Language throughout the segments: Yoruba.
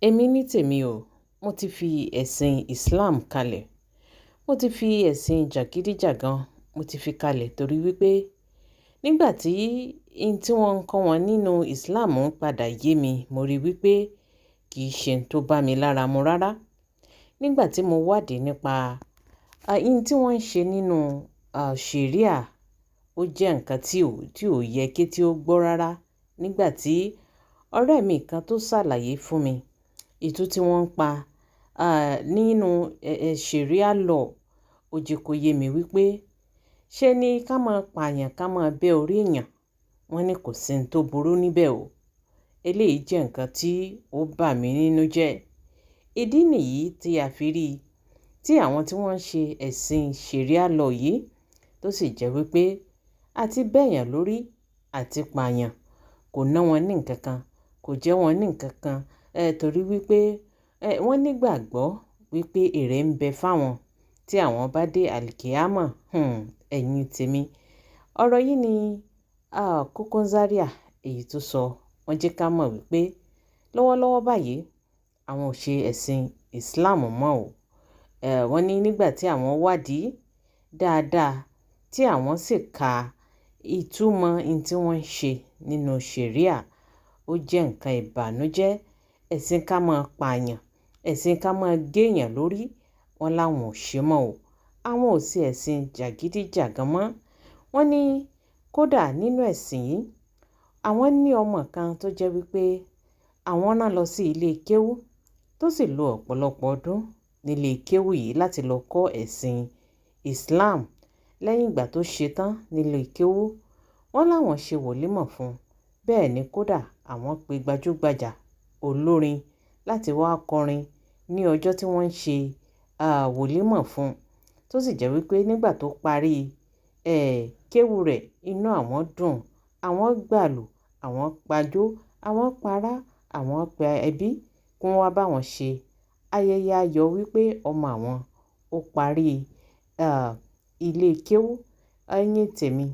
Èmi ní tèmi o, mo ti fi ẹ̀sìn Islam kalẹ̀. Mo ti fi ẹ̀sìn jàgídíjàgan, mo ti fi kalẹ̀ torí wípé nígbà tí n tí wọ́n ń kọ́ wọn nínú Islam ń padà yé mi, mo rí wípé kì í ṣe n tó bá mi lára mu rárá. Nígbà tí mo wádìí nípa n tí wọ́n ń ṣe nínú Sharia, ó jẹ́ ǹkan tí ò yẹ kí tí ó gbọ́ rárá. Nígbà tí ọ̀rẹ́ mi kan tó ṣàlàyé fún mi ìtú tí wọ́n ń pa nínú Sharia law, ó jẹ́ kó yé mi wípé ṣé ni ká máa pààyàn, ká máa bẹ́ orí èèyàn. Wọ́n ní kò sí n tó burú níbẹ̀ o. Eléyìí jẹ́ ǹkan tí ó bà mí nínú jẹ́. Ìdí nìyí tí a fi rí tí àwọn tí wọ́n ń ṣe ẹ̀sìn Sharia law yìí tó sì jẹ́ wípé àti bẹ́yàn lórí àti pààyàn kò ná wọn ní ǹkan kan, kò jẹ́ wọn ní ǹkan kan, torí wípé wọ́n nígbàgbọ́ wípé èrè ń bẹ fáwọn tí àwọn bá dé àlìkìyámọ̀. Ẹ̀yin tèmi. Ọ̀rọ̀ yìí ni Koko Zaria èyí tó sọ. Wọ́n jẹ́ ká mọ̀ wípé lọ́wọ́lọ́wọ́ báyìí àwọn ò ṣe ẹ̀sìn Islam mọ́ o. Wọ́n ní nígbà tí àwọn wádìí dáadáa tí àwọn sì ka ìtumọ̀ n tí wọ́n ń ṣe nínú Sharia, ó jẹ́ ǹkan ìbànújẹ́. Ẹ̀sìn ká máa pààyàn, ẹ̀sìn ká máa géèyàn lórí, wọ́n láwọn ò ṣe mọ́ o. Àwọn ò ṣe ẹ̀sìn jàgídíjàgan mọ́. Wọ́n ní kódà nínú ẹ̀sìn yìí, àwọn ní ọmọ kan tó jẹ́ wípé àwọn rán lọ sí ilé kéwú tó sì lo ọ̀pọ̀lọpọ̀ ọdún nílé kéwú yìí láti lọ kọ́ ẹ̀sìn Islam. Lẹ́yìn ìgbà tó ṣe tán nílé kéwú, wọ́n láwọn ṣe wòlímọ̀ fún un. Bẹ́ẹ̀ ni kódà àwọn pe gbajúgbajà olórin láti wá kọrin ní ọjọ́ tí wọ́n ń ṣe wòlímọ̀ fún un. Tó sì jẹ́ wípé nígbà tó parí kéwú rẹ̀, inú àwọn dùn, àwọn gbàlù, àwọn pajó, àwọn pará, àwọn pe ẹbí kí wọ́n wá bá wọn ṣe ayẹyẹ ayọ̀ wípé ọmọ àwọn ó parí ilé kéwú. Ẹ̀yin tèmi.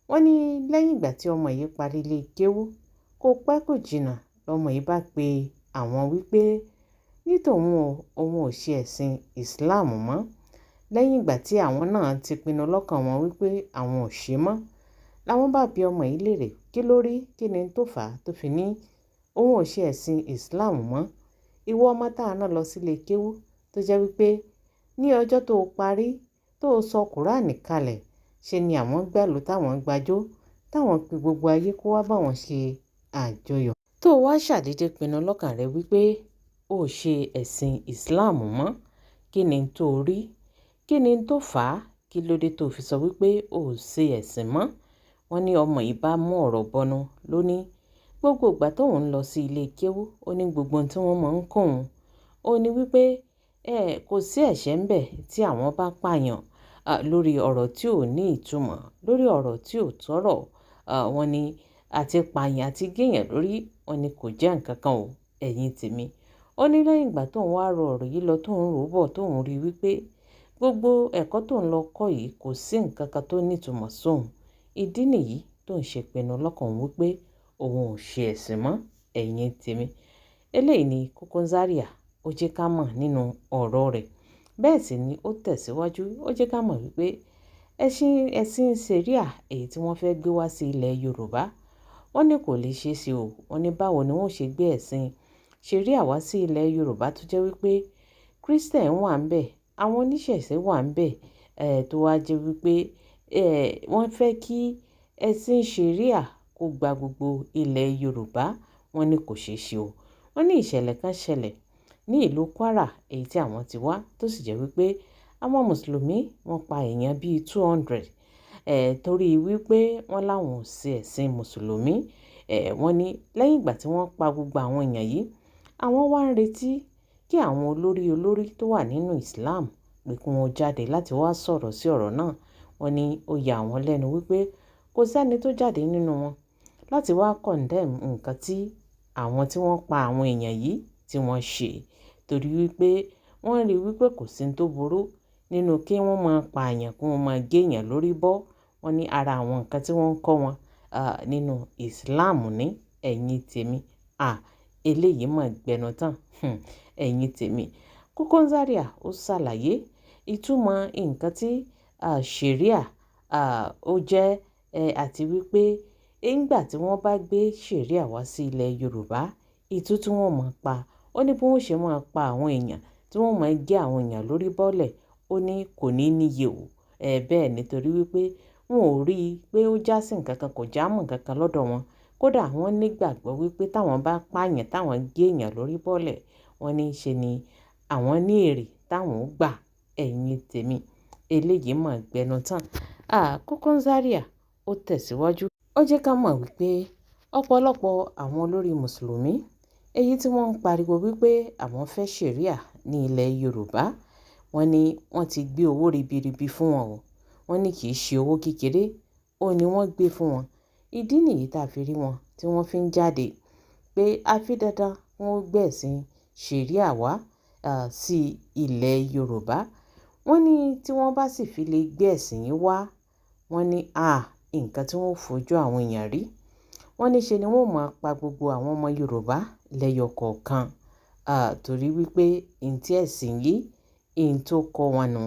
Wọ́n ní lẹ́yìn ìgbà tí ọmọ yìí parí ilé kéwú, kó pẹ́ kò jìnnà lọmọ yìí bá pe àwọn wípé ní tòun o, òun ò ṣe ẹ̀sìn Islam mọ́. Lẹ́yìn ìgbà tí àwọn náà ti pinnu lọ́kàn wọn wípé àwọn ò ṣe mọ́, làwọn bá bi ọmọ yìí léèrè kí ló rí, kí ni tó fà á tó fi ní òun ò ṣe ẹ̀sìn Islam mọ́. Ìwọ ọmọ tá a rán lọ sílé kéwú tó jẹ́ wípé ní ọjọ́ tó parí tó sọ Kùránì kalẹ̀, ṣe ni àwọn gbàlù táwọn gbàjó, táwọn pe gbogbo ayé kó wá bá wọn ṣe àjọyọ̀. Tó wá ṣàdédé pinnu lọ́kàn rẹ wípé o ò ṣe ẹ̀sìn Islam mọ́, kí ni tó rí? Kí ni tó fà á? Kí ló dé tó fi sọ wípé o ò ṣe ẹ̀sìn mọ́? Wọ́n ní ọmọ yìí bá mú ọ̀rọ̀ bọnu ló ní gbogbo ìgbà tó ń lọ sí ilé kéwú, ó ní gbogbo ohun tí wọ́n máa ń kọ́ òun, ó ní wípé kò sí ẹ̀ṣẹ̀ ń bẹ tí àwọn bá pààyàn lórí ọ̀rọ̀ tí ò ní ìtumọ̀, lórí ọ̀rọ̀ tí ò tọ̀rọ̀. Wọ́n ní àti pààyàn àti géèyàn lórí, wọ́n ní kò jẹ́ ǹkan kan o, ẹ̀yin tèmi. Ó ní lẹ́yìn ìgbà tó ń wá ro ọ̀rọ̀ yìí lọ, tó ń rò bọ̀, tó ń rí wípé gbogbo ẹ̀kọ́ tó ń lọ kọ́ yìí kò sí ǹkan kan tó ní ìtumọ̀ sóhun. Ìdí nìyí tó ń ṣe pinnu lọ́kàn òun wípé òun ò ṣe ẹ̀sìn mọ́, ẹ̀yin tèmi. Eléyìí ni Koko Zaria ó jẹ́ ká mọ̀ nínú ọ̀rọ̀ rẹ̀. Bẹ́ẹ̀ sì ni ó tẹ̀síwájú, ó jẹ́ ká mọ̀ wípé ẹ̀sìn Sharia èyí tí wọ́n fẹ́ gbé wá sí ilẹ̀ Yorùbá, wọ́n ní kò lè ṣe é ṣe o. Wọ́n ní báwo ni wọ́n ṣe gbé ẹ̀sìn Sharia wá sí ilẹ̀ Yorùbá tó jẹ́ wípé Christian wà níbẹ̀, àwọn oníṣẹ̀ṣe wà níbẹ̀, tó wá jẹ́ wípé wọ́n fẹ́ kí ẹ̀sìn Sharia kó gba gbogbo ilẹ̀ Yorùbá. Wọ́n ní kò ṣe é ṣe o. Wọ́n ní ìṣẹ̀lẹ̀ kan ṣẹlẹ̀ ní ìlú Kwara èyí tí àwọn ti wá tó sì jẹ́ wípé àwọn Mùsùlùmí wọ́n pa èèyàn bí 200 torí wípé wọ́n láwọn ò ṣe ẹ̀sìn Mùsùlùmí. Wọ́n ní lẹ́yìn ìgbà tí wọ́n pa gbogbo àwọn èèyàn yìí, àwọn wá ń retí kí àwọn olórí olórí tó wà nínú Islam pé kí wọ́n jáde láti wá sọ̀rọ̀ sí ọ̀rọ̀ náà. Wọ́n ní ó ya àwọn lẹ́nu wípé kò sí ẹni tó jáde nínú wọn láti wá condemn ǹkan tí àwọn tí wọ́n pa àwọn èèyàn yìí tí wọ́n ṣe torí wípé wọ́n rí wípé kò sí ohun tó burú nínú kí wọ́n máa pa èèyàn, kí wọ́n máa gé èèyàn lórí bọ́. Wọ́n ní ara àwọn ǹkan tí wọ́n ń kọ́ wọn nínú Islam ní, ẹ̀yin tèmi. À, Eléyìí mọ̀ gbẹnu tán. Ẹ̀yin tèmi, Koko Zaria ó ṣàlàyé ìtumọ̀ nǹkan tí Sharia ó jẹ́, àti wípé nígbà tí wọ́n bá gbé Sharia wá sí ilẹ̀ Yorùbá, ìtú tí wọ́n máa pa, ó ní bí wọ́n ṣe máa pa àwọn èèyàn, tí wọ́n máa gé àwọn èèyàn lórí bọ́lẹ̀, ó ní kò ní níye o. Bẹ́ẹ̀ nítorí wípé wọn ò rí i pé ó jásí ǹkan kan, kò jámọ́ ǹkan kan lọ́dọ̀ wọn. Kódà wọ́n nígbàgbọ́ wípé táwọn bá pààyàn, táwọn gé èèyàn lórí bọ́lẹ̀, wọ́n ní ṣe ni àwọn ní èrè táwọn ó gbà. Ẹ̀yin tèmi, eléyìí mọ̀ gbẹnu tán. Koko Zaria ó tẹ̀síwájú. Ó jẹ́ ká mọ̀ wípé ọ̀pọ̀lọpọ̀ àwọn olórí Mùsùlùmí, èyí tí wọ́n ń pariwo wípé àwọn fẹ́ Sharia ní ilẹ̀ Yorùbá, wọ́n ní wọ́n ti gbé owó ribiribi fún wọn o. Wọ́n ní kì í ṣe owó kékeré, ó ní wọ́n gbé fún wọn. Ìdí nìyí tá a fi rí wọn tí wọ́n fi ń jáde pé a fi dandan wọ́n gbé ẹ̀sìn Sharia wá sí ilẹ̀ Yorùbá. Wọ́n ní tí wọ́n bá sì fi lè gbé ẹ̀sìn yìí wá, wọ́n ní nǹkan tí wọ́n fojú àwọn èèyàn rí. Wọ́n ní ṣe ni wọ́n máa pa gbogbo àwọn ọmọ Yorùbá lẹ́yọ kọ̀ọ̀kan, torí wípé ǹ tí ẹ̀sìn yìí, ǹ tó kọ́ wọn nù.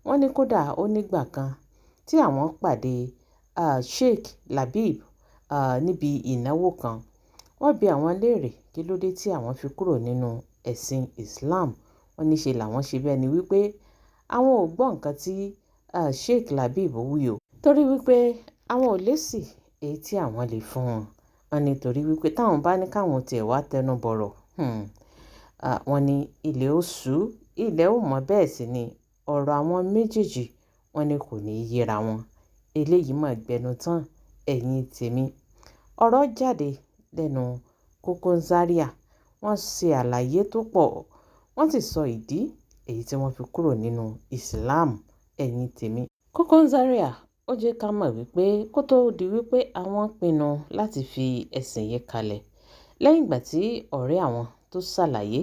Wọ́n ní kódà ó nígbà kan tí àwọn pàdé Sheikh Labib níbi ìnáwó kan. Wọ́n bi àwọn léèrè kí ló dé tí àwọn fi kúrò nínú ẹ̀sìn Islam. Wọ́n ní ṣe làwọn ṣe bẹ́ẹ̀ ni wípé àwọn ò gbọ́ nǹkan tí Sheikh Labib wí o, torí wípé àwọn ò lésì èyí tí àwọn lè fún wọn. Wọ́n ní torí wípé táwọn bá ní káwọn tiẹ̀ wá tẹnu bọ̀rọ̀, wọ́n ní ilẹ̀ ó ṣú, ilẹ̀ ó mọ́, bẹ́ẹ̀ sì ni ọ̀rọ̀ àwọn méjèèjì wọ́n ní kò ní yéra wọn. Eléyìí mọ̀ gbẹnu tán. Ẹ̀yin tèmi, ọ̀rọ̀ jáde lẹ́nu Koko Zaria. Wọ́n ṣe àlàyé tó pọ̀, wọ́n sì sọ ìdí èyí tí wọ́n fi kúrò nínú Islam. Ẹ̀yin tèmi, Koko Zaria ó jẹ́ ká mọ̀ wípé kó tó di wípé àwọn pinnu láti fi ẹ̀sìn yìí kalẹ̀, lẹ́yìn ìgbà tí ọ̀rẹ́ àwọn tó ṣàlàyé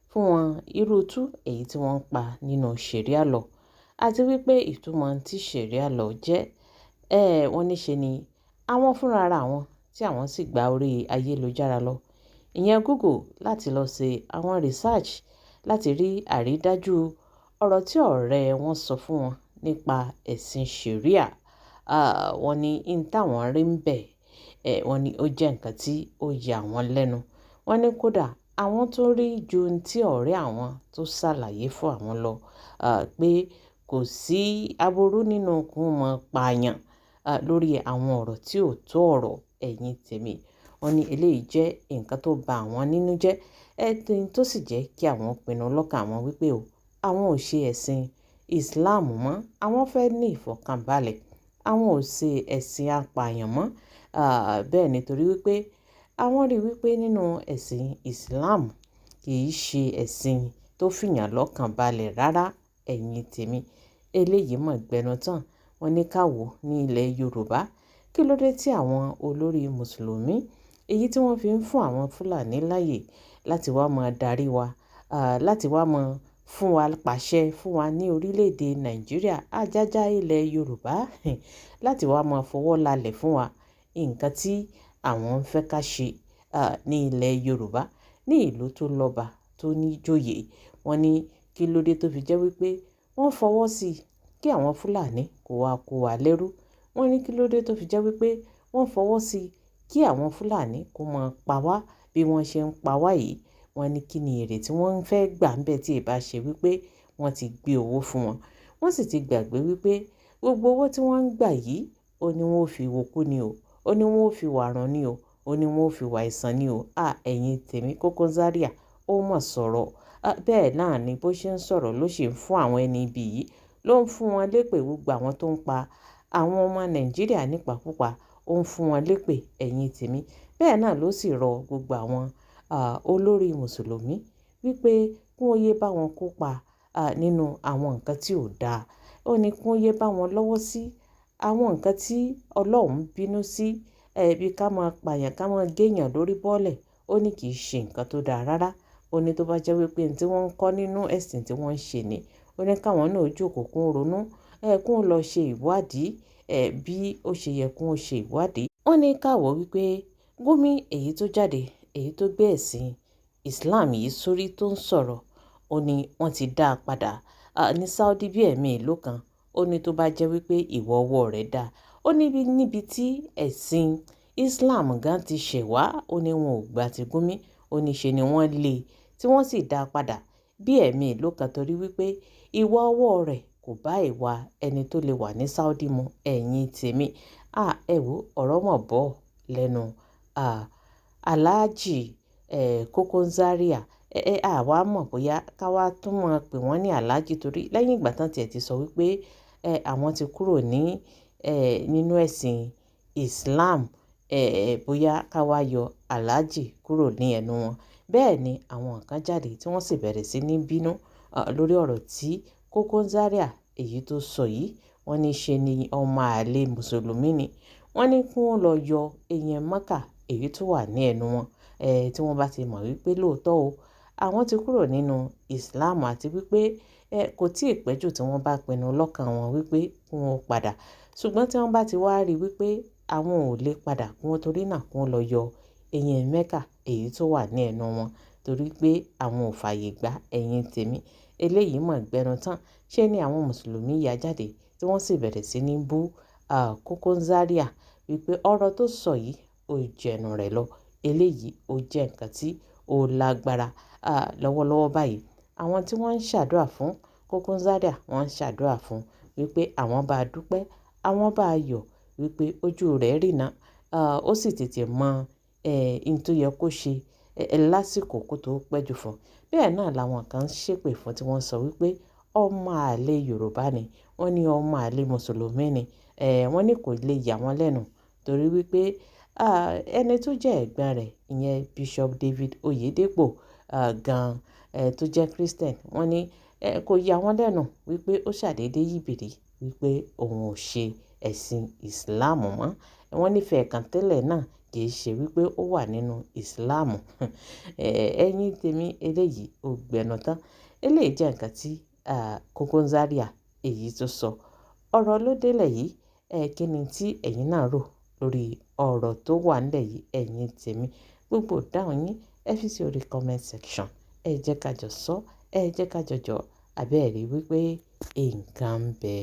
fún wọn irú tú èyí tí wọ́n ń pa nínú Sharia law, àti wípé ìtumọ̀ tí Sharia law jẹ́, wọ́n ní ṣe ni àwọn fúnra ara wọn tí àwọn sì gba orí ayélujára lọ, ìyẹn Google, láti lọ ṣe àwọn research láti rí àrídájú ọ̀rọ̀ tí ọ̀rẹ́ wọn sọ fún wọn nípa ẹ̀sìn Sharia. Wọ́n ní n táwọn rí ń bẹ̀, wọ́n ní ó jẹ́ ǹkan tí ó ya àwọn lẹ́nu. Wọ́n ní kódà àwọn tó rí ju tí ọ̀rẹ́ àwọn tó ṣàlàyé fún àwọn lọ, pé kò sí aburú nínú kí wọ́n máa pààyàn lórí àwọn ọ̀rọ̀ tí ò tó ọ̀rọ̀. Ẹ̀yin tèmi, wọ́n ní eléyìí jẹ́ ǹkan tó ba àwọn nínú jẹ́, tó sì jẹ́ kí àwọn pinnu lọ́kàn àwọn wípé o, àwọn ò ṣe ẹ̀sìn Islam mọ́, àwọn fẹ́ ní ìfọ̀kànbalẹ̀, àwọn ò ṣe ẹ̀sìn apààyàn mọ́. Bẹ́ẹ̀ nítorí wípé àwọn rí wípé nínú ẹ̀sìn Islam kì í ṣe ẹ̀sìn tó fìyàn lọ́kàn balẹ̀ rárá. Ẹ̀yin tèmi, eléyìí mọ̀ gbẹnu tán. Wọ́n ní ká wò ní ilẹ̀ Yorùbá, kí ló dé tí àwọn olórí Mùsùlùmí èyí tí wọ́n fi ń fún àwọn Fúlàní láàyè láti wá máa darí wa, láti wá máa fún wa pàṣẹ fún wa ní orílẹ̀-èdè Nàìjíríà, ajájá ilẹ̀ Yorùbá, láti wá máa fọwọ́ lálẹ̀ fún wa nǹkan tí àwọn ń fẹ́ ká ṣe ní ilẹ̀ Yorùbá, ní ìlú tó lọ́ba tó níjòyè. Wọ́n ní kí ló dé tó fi jẹ́ wípé wọ́n fọwọ́ sí kí àwọn Fúlàní kó wá kó wa lẹ́rú. Wọ́n ní kí ló dé tó fi jẹ́ wípé wọ́n fọwọ́ sí kí àwọn Fúlàní kó máa pa wá bí wọ́n ṣe ń pa wá yìí. Wọ́n ní kí ni èrè tí wọ́n ń fẹ́ gbà ń bẹ tí ì bá ṣe wípé wọ́n ti gbé owó fún wọn. Wọ́n sì ti gbàgbé wípé gbogbo owó tí wọ́n ń gbà yìí, ó ní wọ́n ó fi wokú ni o, ó ní wọ́n ó fi wàrán ni o, ó ní wọ́n ó fi wàìsàn ni o. Ẹ̀yin tèmi, Koko Zaria ó mọ̀ sọ̀rọ̀. Bẹ́ẹ̀ náà ni bó ṣe ń sọ̀rọ̀ ló ṣe ń fún àwọn ẹni ibi yìí, ló ń fún wọn lépè gbogbo àwọn tó ń pa àwọn ọmọ Nàìjíríà nípakúpa, ó ń fún wọn lépè. Ẹ̀yin tèmi, bẹ́ẹ̀ náà ló sì rọ gbogbo àwọn olórí Mùsùlùmí wípé kí wọ́n yé bá wọn kópa nínú àwọn nǹkan tí ò dáa. Ó ní kí wọ́n yé bá wọn lọ́wọ́ sí àwọn nǹkan tí Ọlọ́run bínú sí, bí ká máa pààyàn, ká máa géèyàn lórí bọ́lẹ̀. Ó ní kì í ṣe nǹkan tó dáa rárá. Ó ní tó bá jẹ́ wípé ohun tí wọ́n ń kọ́ nínú ẹ̀sìn tí wọ́n ń ṣe ni, ó ní káwọn náà jókòó kún ronú, kí wọ́n lọ ṣe ìwádìí, bí ó ṣe yẹ kí wọ́n ṣe ìwádìí. Wọ́n ní ká wò wípé Gumi èyí tó jáde, èyí tó gbé ẹ̀sìn Islam yìí sórí tó ń sọ̀rọ̀, ó ní wọ́n ti dá a padà ní Saudi bí ẹ̀ẹ̀mélòó kan. Ó ní tó bá jẹ́ wípé ìwọ ọwọ́ rẹ̀ dá, ó ní níbi tí ẹ̀sìn Islam gan ti ṣẹ̀ wá, ó ní wọn ò gbà tí Gumi. Ó ní ṣe ni wọ́n lé e tí wọ́n sì dá a padà bí ẹ̀ẹ̀mélòó kan torí wípé ìwà ọwọ́ rẹ̀ kò bá ìwà ẹni tó lè wà ní Saudi mu. Ẹ̀yin tèmi, ẹ wo, ọ̀rọ̀ mọ̀ bọ́ lẹ́nu Alhaji Koko Zaria. Ẹ àwa mọ̀ bóyá ká wá tún mọ̀ pé wọ́n ní Alhaji, torí lẹ́yìn ìgbà tán tiẹ̀ ti sọ wípé àwọn ti kúrò ní nínú ẹ̀sìn Islam, bóyá ká wá yọ Alhaji kúrò ní ẹnu wọn. Bẹ́ẹ̀ ni àwọn kan jáde tí wọ́n sì bẹ̀rẹ̀ sí ní bínú lórí ọ̀rọ̀ tí Koko Zaria èyí tó sọ yìí. Wọ́n ní ṣe ni ọmọ àlè mùsùlùmí ni. Wọ́n ní kí wọ́n lọ yọ eyín Mọ́kà èyí tó wà ní ẹnu wọn, tí wọ́n bá ti mọ̀ wípé lóòótọ́ o, àwọn ti kúrò nínú Islam, àti wípé kò tí ì pẹ́ jù tí wọ́n bá pinnu lọ́kàn wọn wípé kí wọ́n padà. Ṣùgbọ́n tí wọ́n bá ti wá rí wípé àwọn ò lè padà, kí wọ́n torí náà kí wọ́n lọ yọ eyín Mẹ́kà èyí tó wà ní ẹnu wọn, torí pé àwọn ò fààyè gbà. Ẹ̀yin tèmi, eléyìí mọ̀ gbẹnu tán. Ṣé ni àwọn mùsùlùmí ya jáde tí wọ́n sì bẹ̀rẹ̀ sí ní bú Koko Zaria wípé ọ̀rọ̀ tó sọ yìí ó jẹnu rẹ̀ lọ. Eléyìí ó jẹ́ nǹkan tí ó lágbára lọ́wọ́lọ́wọ́ báyìí. Àwọn tí wọ́n ń ṣàdúrà fún Koko Zaria, wọ́n ń ṣàdúrà fún wípé àwọn bá dúpẹ́, àwọn bá yọ̀ wípé ojú rẹ̀ ríná, ó sì tètè mọ ohun tó yẹ kó ṣe lásìkò kó tó pẹ́ jù fún. Bẹ́ẹ̀ náà làwọn kan ń ṣépè fún tí wọ́n sọ wípé ọmọ àlè Yorùbá ni, wọ́n ní ọmọ àlè mùsùlùmí ni. Wọ́n ní kò lè yà wọ́n lẹ́nu torí wípé ẹni tó jẹ́ ẹ̀gbọ́n rẹ̀, ìyẹn Bishop David Oyedepo gan tó jẹ́ Christian, wọ́n ní kò yà wọ́n lẹ́nu wípé ó ṣàdédé yíbìrì wípé òun ò ṣe ẹ̀sìn Islam mọ́. Wọ́n nífẹ̀ẹ́ kan tẹ́lẹ̀ náà kì í ṣe wípé ó wà nínú Islam. Ẹ̀yin tèmi, eléyìí ò gbẹnu tán. Eléyìí jẹ́ nǹkan tí Koko Zaria èyí tó sọ. Ọ̀rọ̀ ló délẹ̀ yìí. Kí ni tí ẹ̀yin náà rò lórí ọ̀rọ̀ tó wà nílẹ̀ yìí, ẹ̀yin tèmi? Gbogbo ìdáhùn yín ẹ fi sí orí comment section. Ẹ jẹ́ ká jọ sọ, ẹ jẹ́ ká jọ jọ, àbí ẹ rí wípé nǹkan ń bẹ.